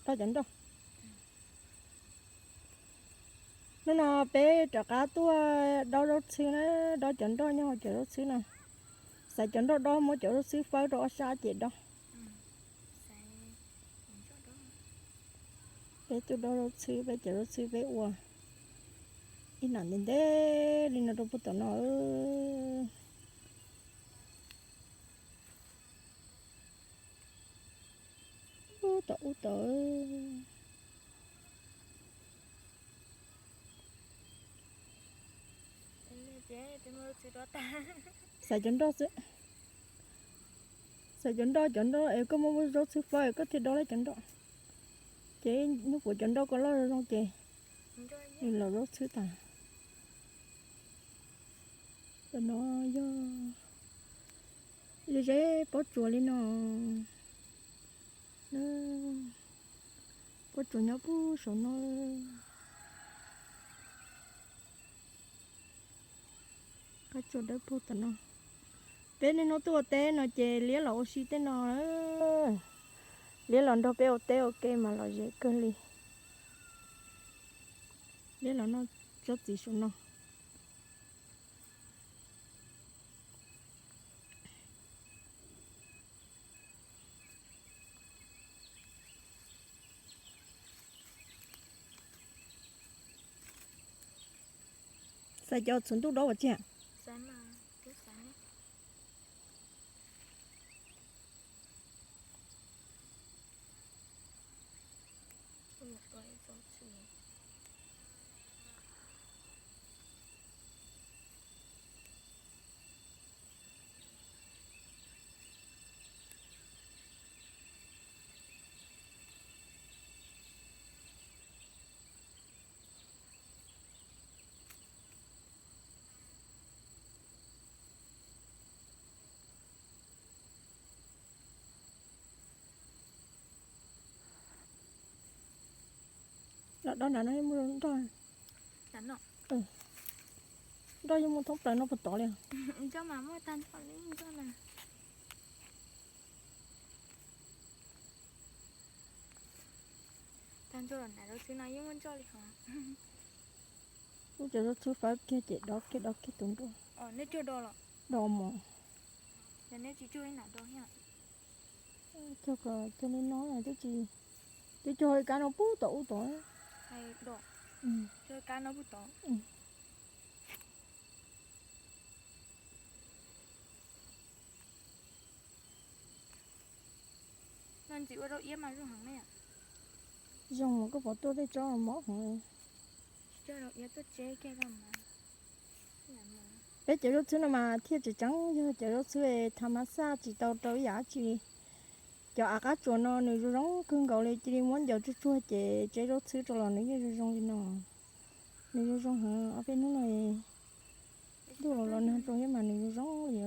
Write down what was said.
Dob cov nroj. Hnub no peb rov qab tuaj dob zaub txhwb na, dob cov nroj nyob hauv cov zaub txhwb no. Xaiv cov nroj dob muab cov zaub txhwb fawb rau ob sab ces dob. Peb tuaj dob zaub txhwb, peb cov zaub txhwb peb ua ib nam ntev ntev li no rau puag tom no. Ub tom ub tom. Xaiv cov nroj xwb. Xaiv cov nroj, cov nroj es koj muab zaub txhwb fawb koj thiaj dob lawm cov nroj. Ces hnub puav cov nroj koj loj zoo ces nws los zaub txhwb tas. Cov no yog ze ze pob tsuas li no. Pob tsuas nyob puag saum no. Qab tsuas dawb paug tom no. Peb niaj hnub tuaj ua teb no ces liab los ua si tej no. Liab los nrog peb ua teb ua ke mas lom zem kawg li. Liab los noj tsob txiv saum no. Xaiv cov txhuv ntuj dob ua tsi? Los dob nram no muaj nroj. Nroj yeej muaj thoob plaws no puag tod li. Tag nrho los nram zaub txhwb no yeej muaj nroj li hos. Ub, cov zaub txhwb fawb kiag ces dob kiag dob kiag tus nroj. Neb cog do los? Do mos. Yog neb tsis cog ib nram do thiab. Cog ko, cog li no twb tsis, twb cog ib kab no puag tom ub tod. Do, cog ib kab no puag tod. No ntxim ua rau iab mas zoo heev ne. Zoo mas koj pom tuaj tej tsob mob heev. Coj rau iab tuaj tseb kiag rau mas. Peb cov zaub txhwb no mas thiaj tseem ceeb yog cov zaub txhwb tha mas xaj tsis tau rau ib yam dab tsi li. Cov av qab tsuas no nws zoo zoo kawg nkaus li, cia li muab ncaws tsuag tsuag ces tseb zaub txhwb rau los nws yeej zoo zoo li no. Nws zoo zoo heev, ob peb hnub no ntuj los los nag rau thiab mas nws zoo zoo li.